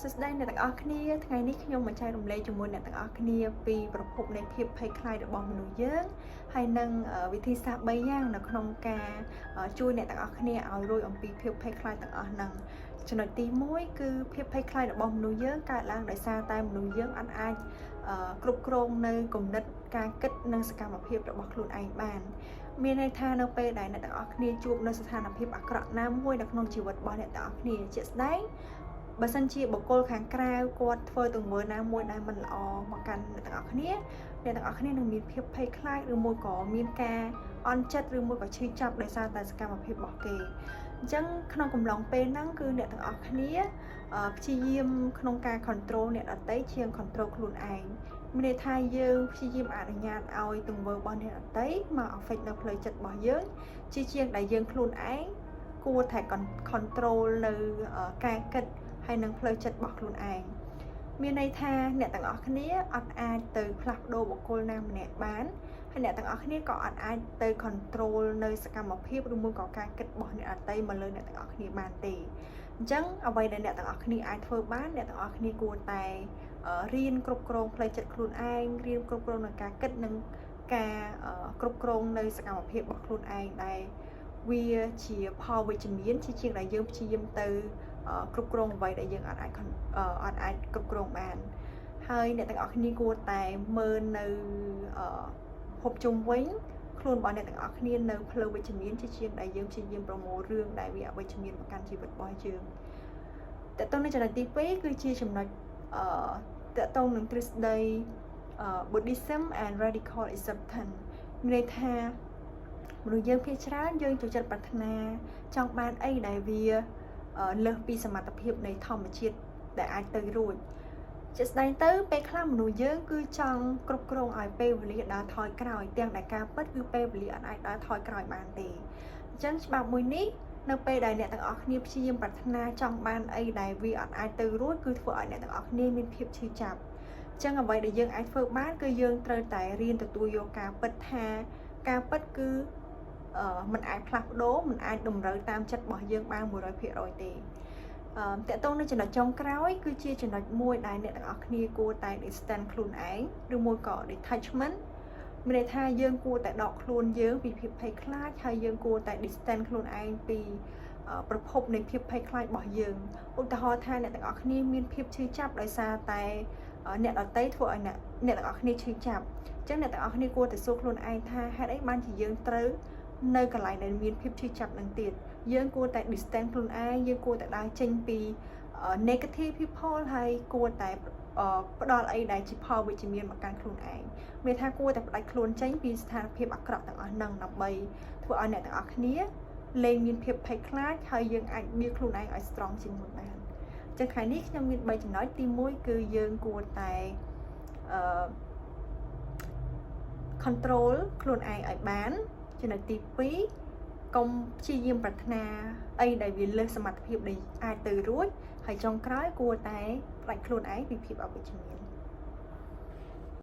សួស្តីអ្នកទាំងអស់គ្នាថ្ងៃនេះខ្ញុំមកចែករំលែកជាមួយអ្នកទាំងអស់គ្នាពីប្រភពនៃភាពភ័យខ្លាចរបស់មនុស្សយើងហើយនិងវិធីសាស្ត្រ3យ៉ាងនៅក្នុងការជួយអ្នកទាំងអស់គ្នាឲ្យរួចអំពីភាពភ័យខ្លាចទាំងអស់ហ្នឹងចំណុចទី1គឺភាពភ័យខ្លាចរបស់មនុស្សយើងកើតឡើងដោយសារតែមនុស្សយើងអត់អាចគ្រប់គ្រងនៅគំនិតការគិតនិងសកម្មភាពរបស់ខ្លួនឯងបានមានន័យថានៅពេលដែលអ្នកទាំងអស់គ្នាជួបនៅស្ថានភាពអាក្រក់ណាមួយនៅក្នុងជីវិតរបស់អ្នកទាំងអស់គ្នាជាក់ស្ដែងបើសិនជាបុគ្គលខាងក្រៅគាត់ធ្វើទង្វើណាមួយដែលមិនល្អមកកាន់អ្នកទាំងអស់គ្នាអ្នកទាំងអស់គ្នានឹងមានភាពភ័យខ្លាចឬមួយក៏មានការអន់ចិត្តឬមួយក៏ឈឺចាប់ដោយសារតែសកម្មភាពរបស់គេអញ្ចឹងក្នុងកំឡុងពេលហ្នឹងគឺអ្នកទាំងអស់គ្នាព្យាយាមក្នុងការ control អ្នកដទៃជាង control ខ្លួនឯងមានន័យថាយើងព្យាយាមអនុញ្ញាតឲ្យទង្វើរបស់អ្នកដទៃមក affect នៅផ្លូវចិត្តរបស់យើងជាជាងដែលយើងខ្លួនឯងគួរតែ control នៅការគិតហើយនឹងផ្លូវចិត្តរបស់ខ្លួនឯងមានន័យថាអ្នកទាំងអស់គ្នាអត់អាចទៅផ្លាស់ប្ដូរបុគ្គលណាម្នាក់បានហើយអ្នកទាំងអស់គ្នាក៏អត់អាចទៅ control នៅសកម្មភាពឬមួយក៏ការគិតរបស់អ្នកដទៃមកលើអ្នកទាំងអស់គ្នាបានទេអញ្ចឹងអ្វីដែលអ្នកទាំងអស់គ្នាអាចធ្វើបានអ្នកទាំងអស់គ្នាគួរតែរៀនគ្រប់គ្រងផ្លូវចិត្តខ្លួនឯងរៀនគ្រប់គ្រងនៅការគិតនិងការគ្រប់គ្រងនៅសកម្មភាពរបស់ខ្លួនឯងដែលវាជាផលវិជ្ជមានជាជាងដែលយើងព្យាយាមទៅគ្រប់គ្រងអ្វីដែលយើងអត់អាចអត់អាចគ្រប់គ្រងបានហើយអ្នកទាំងអស់គ្នាគួរតែមើលនៅភពជុំវិញខ្លួនរបស់អ្នកទាំងអស់គ្នានៅផ្លូវវិជ្ជមានជាជាងដែលយើងព្យាយាមប្រមូលរឿងដែលវាអវិជ្ជមានមកកាន់ជីវិតរបស់យើងតើតើនៅចំណុចទី2គឺជាចំណុចអឺតកតងនឹងទ្រឹស្ដី Buddhism and radical acceptance មានន័យថាមនុស្សយើងភាគច្រើនយើងចូលចិត្តប្រាថ្នាចង់បានអីដែលវាលើសពីសមត្ថភាពនៃធម្មជាតិដែលអាចទៅរួចជាក់ស្ដែងទៅពេលខ្លះមនុស្សយើងគឺចង់គ្រប់គ្រងឲ្យពេលវេលាដើរថយក្រោយទាំងដែលការពិតគឺពេលវេលាអត់អាចដើរថយក្រោយបានទេអញ្ចឹងច្បាប់មួយនេះនៅពេលដែលអ្នកទាំងអស់គ្នាព្យាយាមប្រាថ្នាចង់បានអីដែលវាអត់អាចទៅរួចគឺធ្វើឲ្យអ្នកទាំងអស់គ្នាមានភាពឈឺចាប់អញ្ចឹងអ្វីដែលយើងអាចធ្វើបានគឺយើងត្រូវតែរៀនទទួលយកការពិតថាការពិតគឺมันអាចផ្លាស់ប្ដូរมันអាចតម្រូវតាមចិត្តរបស់យើងបាន100%ទេអឺតកតងនៅចំណុចចុងក្រោយគឺជាចំណុចមួយដែលអ្នកទាំងអស់គ្នាគួរតែ distance ខ្លួនឯងឬមួយក៏ detachment មានន័យថាយើងគួរតែដកខ្លួនយើងពីភាពភ័យខ្លាចហើយយើងគួរតែ distance ខ្លួនឯងពីប្រភពនៃភាពភ័យខ្លាចរបស់យើងឧទាហរណ៍ថាអ្នកទាំងអស់គ្នាមានភាពឈឺចាប់ដោយសារតែអ្នកដទៃធ្វើឲ្យអ្នកអ្នកទាំងអស់គ្នាឈឺចាប់អញ្ចឹងអ្នកទាំងអស់គ្នាគួរតែសួរខ្លួនឯងថាហេតុអីបានជាយើងត្រូវនៅកន្លែងដែលមានភាពឈឺចាប់នឹងទៀតយើងគួរតែ distance ខ្លួនឯងយើងគួរតែដើរចេញពី negative people ហើយគួរតែផ្ដល់អីដែលជាផលវិជ្ជមានមកកាន់ខ្លួនឯងមានថាគួរតែផ្ដាច់ខ្លួនចេញពីស្ថានភាពអាក្រក់ទាំងអស់ហ្នឹងដើម្បីធ្វើឲ្យអ្នកទាំងអស់គ្នាលែងមានភាពភ័យខ្លាចហើយយើងអាចបៀខ្លួនឯងឲ្យ strong ជាងមុនបានចឹងថ្ងៃនេះខ្ញុំមាន3ចំណុចទី1គឺយើងគួរតែអឺ control ខ្លួនឯងឲ្យបានចំណុចទី2កុំព្យាយាមប្រាថ្នាអីដែលវាលើសសមត្ថភាពដែលអាចទៅរួចហើយចុងក្រោយគួរតែផ្ដាច់ខ្លួនឯងពីភាពអវិជ្ជមាន។